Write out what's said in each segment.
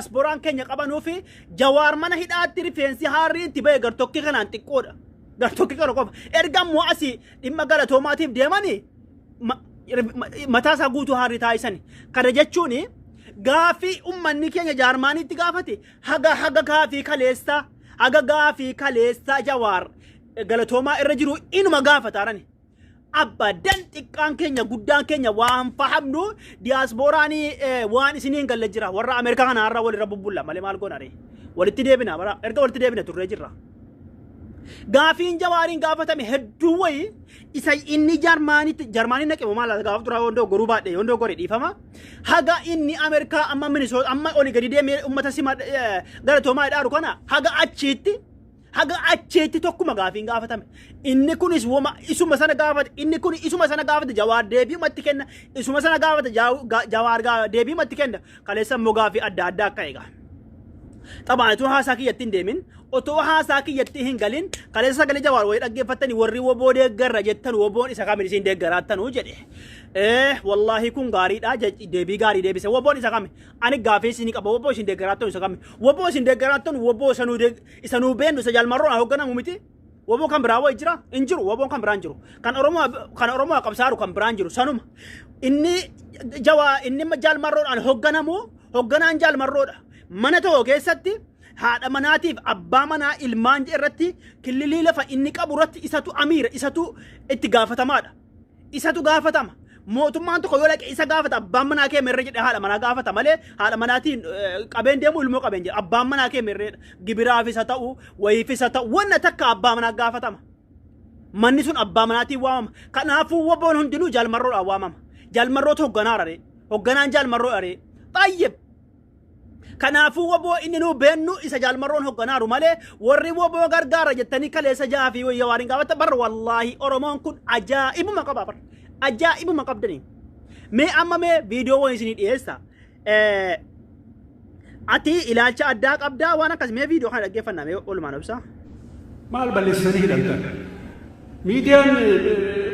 diyaaspooraan keenya qabanuu fi Jawaar mana hidhaatti rifeensi haarrii itti ba'e gartokkee kanaan xiqqoodha. Gartokkee kana qofa. Erga immoo asii dhimma galatoomaatiif deemanii mataa isaa guutuu haarrii taasisani. Kana jechuun gaafii ummanni keenya Jaarmaaniitti gaafate haga haga gaafii kaleessaa haga gaafii kaleessaa Jawaar galatoomaa irra jiru inuma gaafataarani. Abadan xiqqaan keenya guddaan keenya waan fahamnu diyaaspooraan waan isinii hin galle jira. Warra Ameerikaa kana har'a walirra bubbulla malee maal goona ree? Walitti deebina bara erga walitti deebina turree jirra. Gaafiin Jawaariin gaafatame hedduu wayii isa inni Jarmaanitti Jarmaanii naqe moo maal gaafa turaa hondoo goruu baadhe hondoo gore dhiifama. Haga inni Ameerikaa amma Minisoota amma olii gadi deemee uummata sima galatoomaa dhaaru kana haga achiitti haga achiitti tokkuma gaafiin gaafatame. Inni kunis woma isuma sana gaafate inni kun isuma sana gaafate Jawaar deebiumatti kenna isuma sana gaafate Jawaar deebiumatti kenna kaleessa immoo gaafii adda addaa akka egaa. Xabaan otoo haasaa kiyyatti hin deemin otoo haasaa kiyyatti hin galin kaleessa sagalee Jawaar wayii dhaggeeffattanii warri woboo deeggarra jettan woboon isa kamin isin deeggaraattanuu jedhe. Wallaahi kun gaariidha deebii gaarii deebise woboon isa kami ani gaafii isinii qaba woboo isin deeggaraattan isa kami woboo isin deeggaraattan woboo isa nuu beennu isa jaalmarroon hoogganamu miti. Woboo kan biraa wayi jira hin jiru woboon kan biraa hin jiru kan Oromoo kan Oromoo qabsaaru kan biraa hin jiru sanuma inni jawaa inni jaalmarroodhaan hoogganamu hoogganaan jaalmarroodha. Mana tokko keessatti haadha manaatiif abbaa manaa ilmaan irratti killilii lafa inni qabu irratti isatu amiira isatu itti gaafatamaadha. Isatu gaafatama. Mootummaan tokko yoo dhaqe isa gaafata abbaan manaa kee merree jedhe haadha manaa gaafata malee haadha manaatiin qabeen deemu ilmoo qabeen jedha abbaan manaa kee merreedha. Gibiraaf isa ta'u wayiif isa ta'u wanna takka abbaa manaa gaafatama. Manni sun abbaa manaatiin waamama. Kanaafuu woboon hundinuu jaalmarroodhaan waamama. Jaalmarrootu hogganaara ree. Hogganaan jaalmarroodha ree. Xayyib. Kanaafuu woboo inni nuu beennu isa jaalmarroon hogganaaru malee warri woboo gargaara jettanii kaleessa ja'a fi wayya waan hin gaafatan bar wallaahi Oromoon kun ajaa'ibuma qaba bar ajaa'ibuma qabdanii. Mee amma mee viidiyoo wayii isinii dhiyeessa. Ati ilaalcha addaa qabdaa waan akkas mee viidiyoo kana dhaggeeffannaa mee oolumaan obsa. Maal balleessitanii hidhamtan? Miidiyaan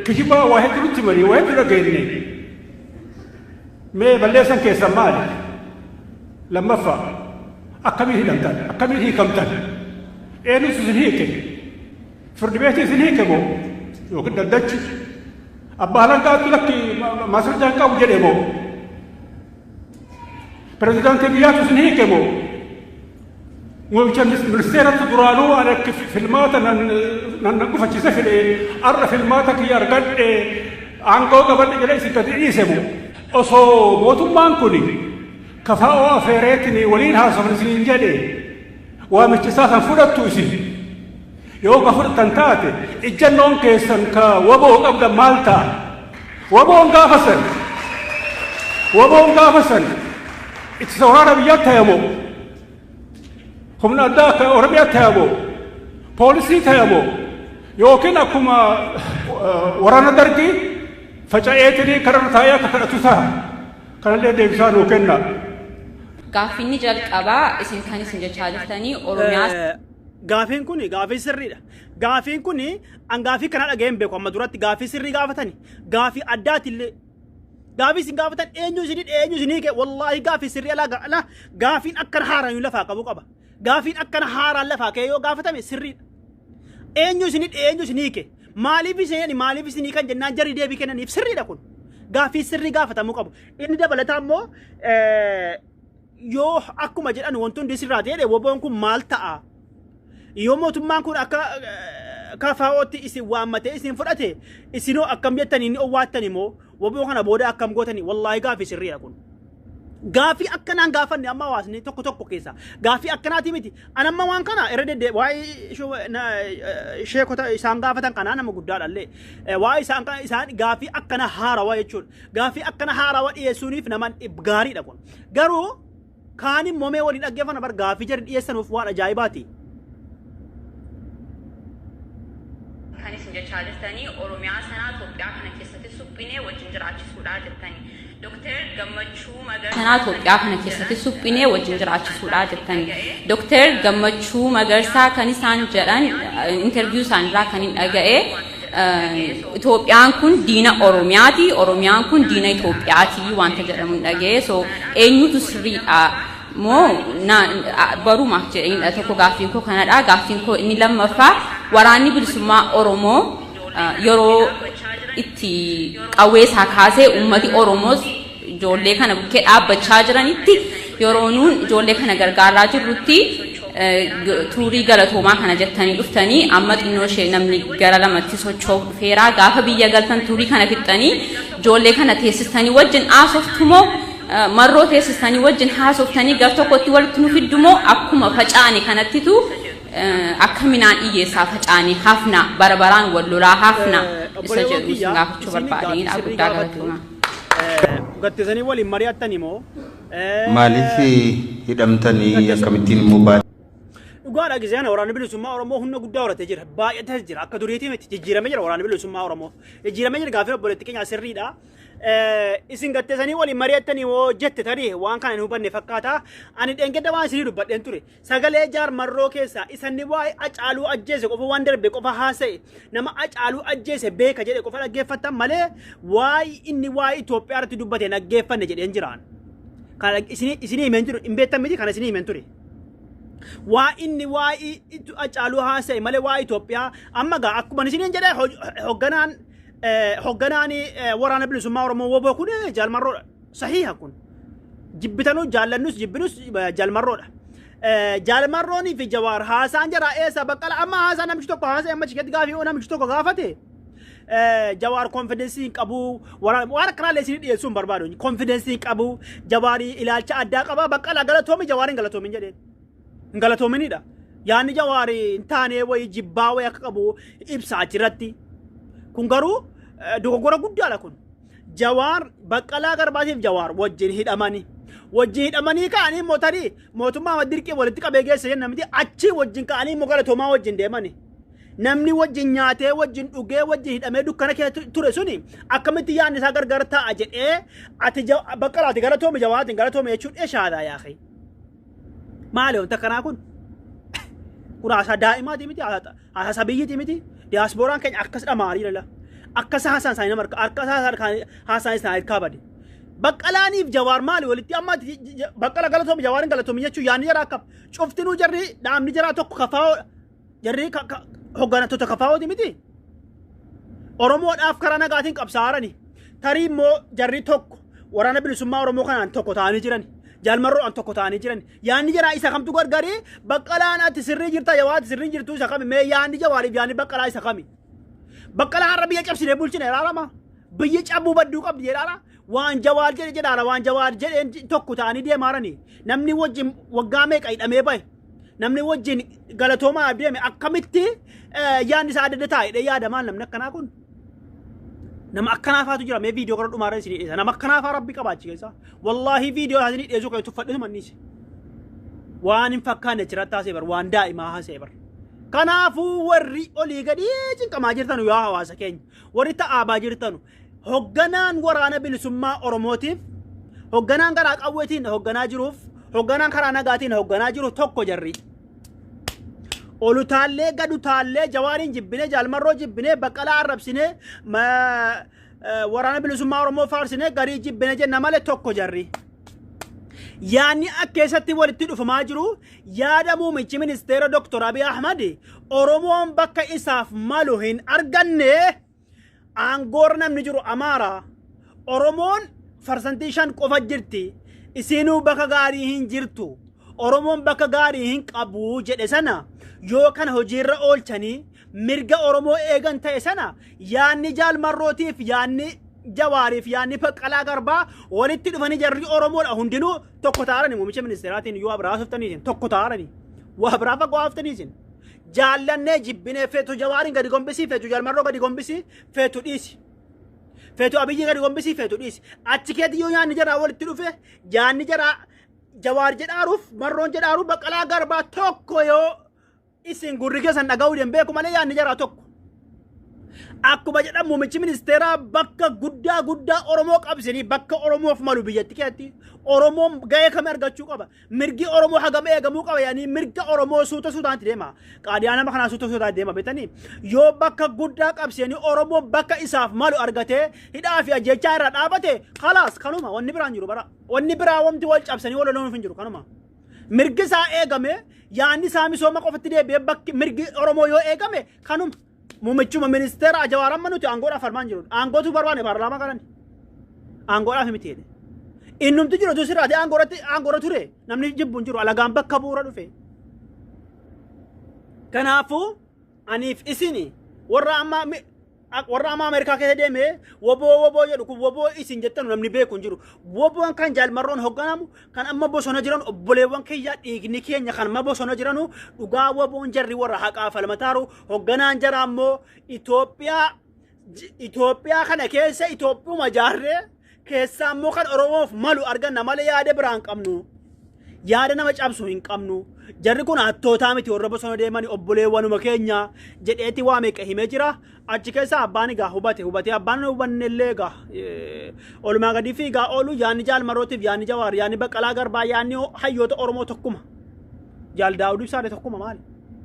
kijibaa waa hedduu nutti himanii waa hedduu dhageenye. Mee balleessan keessan maali? Lammaffaa akkamiin hidhamtan? Akkamiin hiikamtan? Eenyutu isin hiike? Firdi beetii isin hiike moo? Yookiin daddachi? Abbaa alangaatti lakki maasirjaa hin qabu jedhe moo? Pirezidaantii biyyaatu isin hiike moo? Muummicha ministeeratti duraanuu ani akka filmaata nan gufachiise fedhe arra filmaata kiyya argadhe aangoo qabadhe jedhee isin gadi dhiise moo? Osoo mootummaan kun kafaa'oo afeereetiin waliin haasofne isiniin jedhe waamicha isaa san fudhattu isin. Yoo ka fudhattan taate ijjannoon keessan ka waboo qabdan maal ta'a? Waboon gaafa san waboon gaafa san ittisa waraana biyyaatti tayamoo humna addaa akka Oromiyaatti tayamoo poolisii tayamoo yookiin akkuma waraana dargii faca'eetinii kararra taa'ee akka kadhatu ta'a. Kanallee deebisaa nuu kenna. Gaaffinni jalqabaa isin kan isin jechaa jirtanii Oromiyaa Gaafiin kun gaafii sirriidha. Gaafiin kun an gaafii kana dhaga'ee hin beeku amma duratti gaafii sirrii gaafatani. Gaafii addaatillee. Gaafii isin gaafatan eenyu isin hidhe eenyu isin hiike wallaahi gaafii sirrii alaa alaa gaafiin akkana haaraan lafaa qabu qaba. Gaafiin akkana haaraan lafaa ka'ee yoo gaafatame sirriidha. Eenyu isin hidhe eenyu isin hiike maaliif isin hidhani maaliif isin hiikan jennaan jarri deebii kennaniif sirriidha kun. Gaafii sirrii gaafatamuu qabu. Inni dabalataa immoo yoo akkuma jedhan wanti hundi sirraa ta'e woboon kun maal ta'a? Yoo mootummaan kun akka KFO'tti isin waammatee isin fudhate isinoo akkam jettanii ni owwaattani moo woboo kana booda akkam gootanii wallaahi gaafii sirriidha kun. Gaafii akkanaan gaafanne amma hawaasni tokko tokko keessa gaafii akkanaati miti. An amma waan kana irra dedde waa'ee sheekota isaan gaafatan kanaa nama guddaadha illee. Waa'ee isaan isaan gaafii akkana haarawaa jechuudha. Gaafii akkana haarawaa dhiyeessuuniif nama gaariidha kun. Garuu kaan immoo mee waliin dhaggeeffanna bar gaafii jarri dhiyeessanuuf waan ajaa'ibaati. Kan isin jechaa jirtanii Oromiyaa sanaa Itoophiyaa kana keessatti suphinee wajjin jiraachisuudha jettanii. Dr. Gammachuu Magarsaa sanaa Itoophiyaa kana keessatti suphinee wajjin jiraachisuudha jettanii. Dr. Gammachuu Magarsaa kan isaan jedhan interview isaanirraa kan hin dhaga'e Itoophiyaan kun diina Oromiyaati, Oromiyaan kun diina Itoophiyaati wanta jedhamu hin dhaga'e. So eenyutu sirriidha? Moo barumaaf jedheenidha tokko gaaffiin koo kanadha. Gaaffiin koo inni lammaffaa, waraanni bilisummaa Oromoo yeroo itti qawwee isaa kaasee uummati Oromoos ijoollee kana bukkee dhaabbachaa jiranitti, yeroo nuun ijoollee kana gargaaraa jirrutti, tuurii galatoomaa kana jettanii dhuftanii amma xinnoo ishee namni gara lamatti socho'uuf dhufeera. Gaafa biyya galtan tuurii kana fixxanii ijoollee kana teessistanii wajjin haasoftumoo, marroo teessistanii wajjin haasoftanii gar tokkotti walitti nu fiddumoo, akkuma faca'ani kanattitu akka minaan hiyyeessaa faca'anii hafna, bara baraan wal lolaa hafna isa jedhu isin gaafachuu barbaadeenidha. Guddaa galatoomaa. Gattisanii waliin mari'attanii moo? Maaliif hidhamtanii, akkamittiin immoo baatanii? Dhugaadha, giseen waraanni bilisummaa Oromoo humna guddaa horatee jira. Baay'atee jira. Akka duriitii miti, jijjiiramee jira waraanni bilisummaa Oromoo. Jijjiiramee jira. Gaaffii obboleetti keenya sirriidha. Isin gatteessanii waliin mari'attanii hoo jette, tarii waan kana hin hubanne fakkaata. Ani dheengadda waan isinii dubbadheen ture. Sagalee Jaal Marroo keessaa isanni waa'ee Acaaluu ajjeese qofa, waan darbe qofa haasa'e, nama Acaaluu ajjeese beeka jedhe qofa dhaggeeffattan malee waa'ee inni waa'ee Itoophiyaa irratti dubbate dhaggeeffanne jedheen jiraan. Kana isinii himeen jiru hin beektan miti, kana isinii himeen ture. Waa inni waa'ee Acaaluu haasa'e malee waa'ee Itoophiyaa amma gaa akkuma isiniin jedhe, hogganaan waraana bilisummaa Oromoo WBO kun Jaalmarroodha. Sahiha kun. Jibbitanuu jaallannus jibbinus Jaalmarroodha. Jaalmarroonii fi Jawaar haasaan jara eessa Baqqala amma haasaa namichi tokko haasa'e, amma chiketti gaafii namichi tokko gaafate. Jawaar confidence hin qabu, waan akkanaallee isinii dhiyeessuu hin barbaadu. Confidence hin qabu, Jawaarii ilaalcha addaa qaba, Baqqala galatoomi, Jawaar hin galatoomin jedheen. Hin galatoominidha. Yaanni Jawaarii hin taane wayii jibbaa wayii akka qabu ibsa achirratti. Kun garuu dogoggora guddaadha kun. Jawaar, Baqqalaa Garbaatiif Jawaar wajjin hidhamanii. Wajjin hidhamanii ka'anii immoo tarii mootummaa dirqii walitti qabee geessa jenna miti, achi wajjin ka'anii immoo galatoomaa wajjin deemani. Namni wajjin nyaatee, wajjin dhugee, wajjin hidhamee dukkana keessa ture suni akkamitti yaadni isaa gargar ta'a jedhee ati Baqqalaati galatoomi, Jawaaraatiin galatoomi jechuun dheeshaadaa yaaqee. Maali wanta akkanaa kun? Kun haasaa daa'imaati miti, haasaa biyyiiti miti. Diyaaspooraan keenya akkas dhamaarii lala. Akkas haasaan isaanii nama harka, akkas haasaan isaanii harkaa bade. Baqqalaaniif Jawaar maali walitti amma Baqqala galatoomi, Jawaariin galatoomi jechuun yaadni jaraa akkam? Cuftinuu jarri dhaabni jaraa tokko kafaa'oo, jarri hoogganattoota kafaa'ooti miti. Oromoodhaaf karaa nagaatiin qabsaa'arani. Tarii immoo jarri tokko waraana bilisummaa Oromoo kanaan tokko ta'anii jiran. Jaalmarroodhaan tokko ta'anii jiran. Yaanni jaraa isa kamtu gargarii? Baqqalaan ati sirrii jirta, Jawaar ati sirrii jirtu, isa kami? Mee yaanni Jawaariif yaanni Baqqalaa isa kami? Baqqalaa har'a biyya cabsinee bulchine jedhaarama. Biyyi cabuu badduu qabdi jedhaara. Waan Jawaar jedhe jedhaara. Waan Jawaar jedheen tokko ta'anii deemaarani. Namni wajjin waggaa meeqa hidhamee bahe, namni wajjin galatoomaa deeme akkamitti yaadni isaa adda adda taa'e jedhee yaada? Maal namni akkanaa kun? Nama akkanaa faatu jira. Mee viidiyoo gara dhumaarra isinii dhiyeessa. Nama akkanaa faa rabbi qabaachi keessa. Wallaahi viidiyoo isinii dhiyeessuu kan tuffadhe manniisi. Waan hin fakkaanne achirratti haasa'e bar, waan daa'imaa haasa'e bar. Kanaafuu warri olii gadi cinqamaa jirtanu, yaa hawaasa keenya, warri ta'aabaa jirtanu, hogganaan waraana bilisummaa Oromootiif, hogganaan karaa qawweetiin hogganaa jiruuf, hogganaan karaa nagaatiin hogganaa jiru tokko jarri. Olutaallee gadutaallee, Jawaariin jibbinee, Jaalmarroo jibbinee, Baqqalaa arrabsinee, waraana bilisummaa Oromoo faarsinee, garii jibbinee jenna malee tokko jarri. Yaanni akka keessatti walitti dhufamaa jiru yaada muummichi ministeera Dr. Abiy Ahmad Oromoon bakka isaaf malu hin arganne, aangoorra namni jiru Amaara. Oromoon 5% qofa jirti. Isinuu bakka gaarii hin jirtu. Oromoon bakka gaarii hin qabu jedhe sana yoo kana hojiirra oolchanii mirga Oromoo eegan ta'e sana, yaanni Jaalmarrootiif, yaanni Jawaariif, yaanni Baqqalaa Garbaa walitti dhufanii jarri Oromoodha hundinuu tokko ta'arani, muummicha ministeeraatiin yoo biraa hasoftaniisin tokko ta'arani, waa biraa fagoo hasoftaniisin, jaallannee jibbinee, feetu Jawaariin gadi gombisii, feetu Jaalmarroo gadi gombisii, feetu dhiisi. Feetu Abiyyi gadi gombisii, feetu dhiisi. Achi keetti yoo yaanni jaraa walitti dhufe, yaanni jaraa Jawaar jedhaaruuf, Marroon jedhaaruuf, Baqqalaa Garbaa tokko, yoo isin gurri keessan dhaga'uu hin beeku malee yaanni jaraa tokko. Akkuma jedhan muummichi ministeeraa bakka guddaa guddaa Oromoo qabsanii bakka Oromoof malu biyyatti keessatti Oromoon gahee kam argachuu qaba? Mirgi Oromoo hagam eegamuu qaba? Yaani mirga Oromoo suuta suutaan deema. Qaadiyaa nama kanaa suuta suutaan deema beektanii? Yoo bakka guddaa qabsanii Oromoon bakka isaaf malu argatee hidhaa fi ajjechaa irraa dhaabate, khalaas, kanuma, wanni biraan jiru bara. Wanni biraa wanti wal cabsanii wal loluuf hin jiru kanuma. Mirgi isaa eegame, yaanni isaa misooma qofatti deebi'ee, bakki mirgi Oromoo yoo eegame, kanuma muummichuma ministeera Jawaar amma nuti aangoodhaaf falmaan jiru. Aangootu barbaane paarlaamaa kanan. Aangoodhaaf miti jedhe. Innumti jiru tu sirraate aangoorratti aangoorra ture, namni jibbu hin jiru, alagaan bakka bu'uura dhufe. Kanaafuu aniif isini warra amma Ameerikaa keessa deeme woboo woboo jedhu kun, woboo isin jettan namni beeku hin jiru. Woboon kan jaalmarroon hoogganamu, kan amma bosona jiran, obboleewwan kiyya, dhiigni keenya kan amma bosona jiranu, dhugaa woboon jarri warra haqaa falmataaru, hoogganaan jara ammoo Itoophiyaa kana keessa Itoophiyuma jaarree keessaa immoo kan Oromoof malu arganna malee yaada biraa hin qabnu. Yaada nama cabsu hin qabnu. Jarri kun hattootaa miti, warra bosona deemanii obboleewwanuma keenya jedheeti waa meeqa himee jira. Achi keessa abbaan egaa hubate hubatee, abbaan hubanne illee egaa olumaa gadi fiigaa oolu. Yaanni jaalmarootiif, yaanni Jawaar, yaanni Baqqalaa Garbaa, yaanni hayyoota Oromoo tokkuma. Jaal Daawud Ibsaalee tokkuma maali?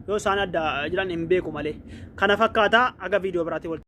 Yoo isaan adda jiran hin beeku malee. Kana fakkaataa aga viidiyoo biraatti wal.